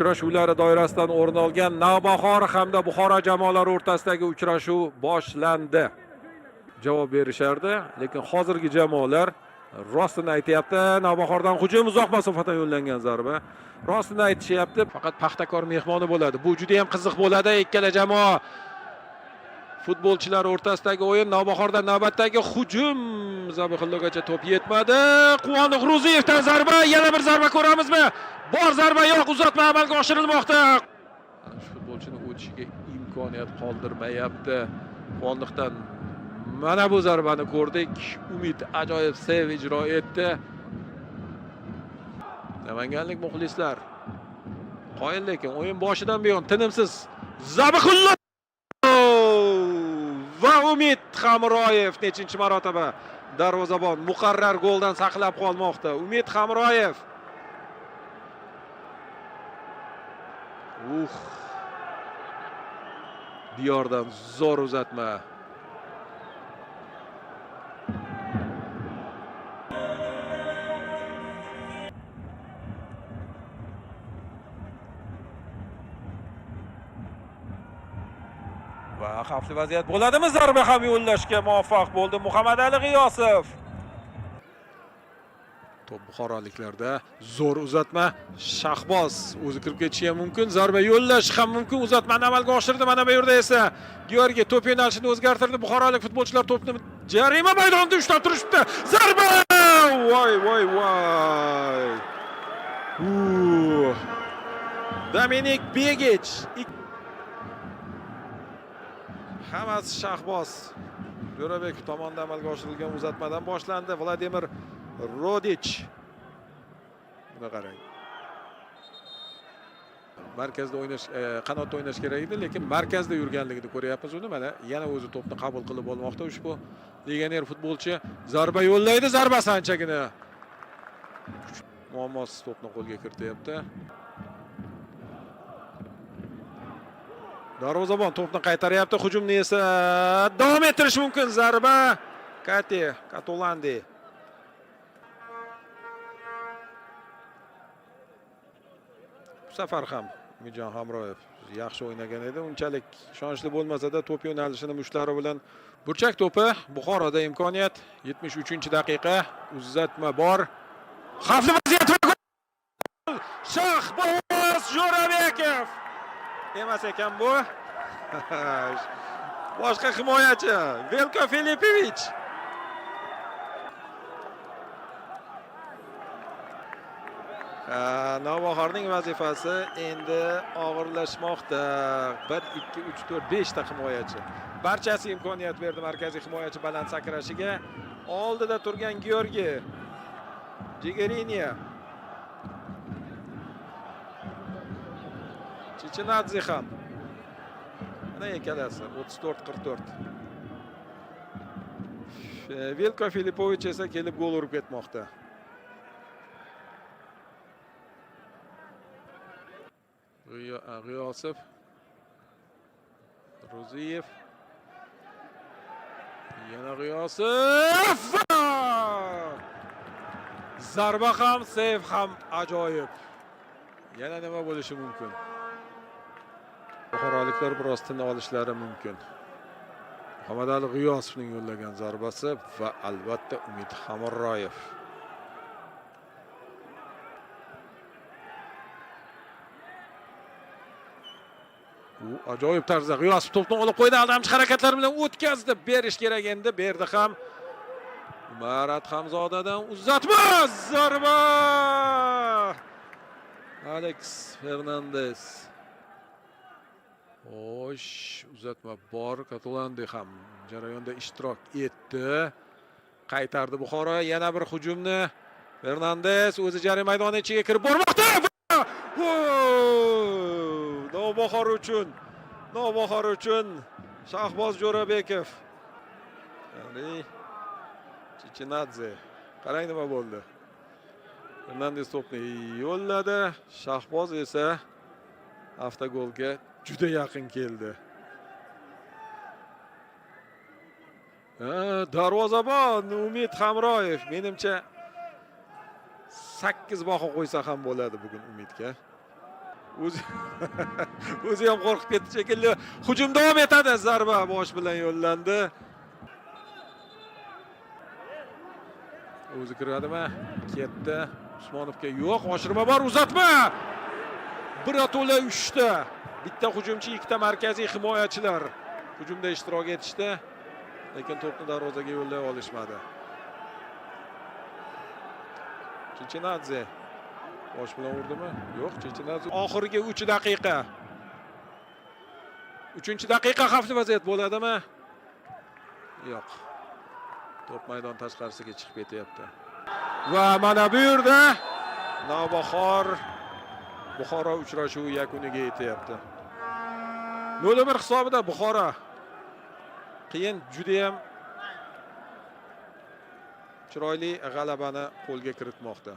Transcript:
Uchrashuvlari doirasidan o'rin olgan Navbahor hamda Buxoro jamoalari o'rtasidagi uchrashuv boshlandi. Javob berishardi, lekin hozirgi jamoalar rostini aytyapti. Navbahordan hujum, uzoq masofadan yo'llangan zarba. Rostini aytishyapti. Faqat Paxtakor mehmoni bo'ladi. Bu juda ham qiziq bo'ladi. Ikkala jamoa futbolchilar o'rtasidagi o'yin. Navbahordan navbatdagi hujum. Zabihullogacha to'p yetmadi. Quvondiq Ro'ziyevdan zarba, yana bir zarba ko'ramizmi? Bor zarba yo'q, uzatma amalga oshirilmoqda. Shu futbolchini o'tishiga imkoniyat qoldirmayapti. Quvondiqdan mana bu zarbani ko'rdik. Umid ajoyib seyv ijro etdi. Namanganlik muxlislar qoyil, lekin o'yin boshidan buyon tinimsiz Zabihullo va Umid Hamroyev nechinchi marotaba darvozabon muqarrar goldan saqlab qolmoqda. Umid Hamroyev. Diyordan zo'r uzatma. Va xavfli vaziyat bo'ladimi? Zarba ham yo'llashga muvaffaq bo'ldi Muhammadali G'iyosov. To'p buxoroliklarda, zo'r uzatma. Shahboz o'zi kirib ketishi ham mumkin, zarba yo'llash ham mumkin. Uzatmani amalga oshirdi. Mana bu yerda esa Georgiy to'p yo'nalishini o'zgartirdi. Buxorolik futbolchilar to'pni jarima maydonida ushlab turishibdi. Zarba! Voy voy voy. Dominik Begich. Hammasi Shahboz Jo'rabekov tomonidan amalga oshirilgan uzatmadan boshlandi. Vladimir Rodich. Buni qarang. Markazda o'ynash, qanotda o'ynash kerak edi, lekin markazda yurganligini ko'ryapmiz uni. Mana yana o'zi to'pni qabul qilib olmoqda ushbu legioner futbolchi. Zarba yo'llaydi, zarbasi anchagina muammosiz to'pni qo'lga kirityapti. Darvozabon to'pni qaytaryapti, hujumni esa davom ettirish mumkin. Zarba Kati Katulandi. Bu safar ham Umidjon Hamroyev yaxshi o'ynagan edi. Unchalik ishonchli bo'lmasa-da to'p yo'nalishini mushlari bilan burchak to'pi Buxoroda imkoniyat. 73-daqiqa, uzatma bor. Xavfli vaziyat va gol! Shahboz Jo'rabekov. Emas ekan bu. Boshqa himoyachi Velko Filipovich. Navbahorning vazifasi endi og'irlashmoqda. 1 2 3 4 5 ta himoyachi. Barchasi imkoniyat berdi markaziy himoyachi baland sakrashiga. Oldida turgan Georgiy Jigeriniya. Chichinadze ham. Mana ikkalasi 34-44. Velko Filipovich esa kelib gol urib ketmoqda. G'iyosov, Ro'ziyev, yana G'iyosov. Zarba ham, seyf ham ajoyib. Yana nima bo'lishi mumkin? Buxoroliklar biroz tin olishlari mumkin. Muhammadali G'iyosovning yo'llagan zarbasi va albatta Umid Hamroyev. U ajoyib tarzda G'iyosov to'pni olib qo'ydi, aldamchi harakatlar bilan o'tkazdi. Berish kerak endi, berdi ham. Umar Adhamzodadan uzatma, zarba! Alex Fernandez. Xo'sh, uzatma bor. Katulandi ham jarayonda ishtirok etdi. Qaytardi Buxoro yana bir hujumni. Fernandez o'zi jarima maydoni ichiga kirib bormoqda. Navbahor uchun Shahboz Jo'rabekov. Andrey Chichinadze. Qarang nima bo'ldi. Fernandez to'pni yo'lladi. Shahboz esa avtogolga juda yaqin keldi. Darvozabon Umid Hamroyev menimcha 8 baho qo'ysa ham bo'ladi bugun Umidga. O'zi ham qo'rqib ketdi shekilli. Hujum davom etadi. Zarba bosh bilan yo'llandi. O'zi kiradimi? Ketdi. Usmonovga yo'q, oshirma bor, uzatma. Birato'la 3 ta. Bitta hujumchi, ikkita markaziy himoyachilar hujumda ishtirok etishdi. Lekin to'pni darvozaga yo'llay olishmadi. Chichinadze bosh bilan urdimi? Yo'q, Chichinadze. Oxirgi 3 daqiqa. 3-daqiqa xavfli vaziyat bo'ladimi? Yo'q. To'p maydon tashqarisiga chiqib ketyapti. Va mana bu yerda Navbahor Buxoro uchrashuvi yakuniga yetyapti. 0-1 hisobida Buxoro. Qiyin, juda ham chiroyli g'alabani qo'lga kiritmoqda.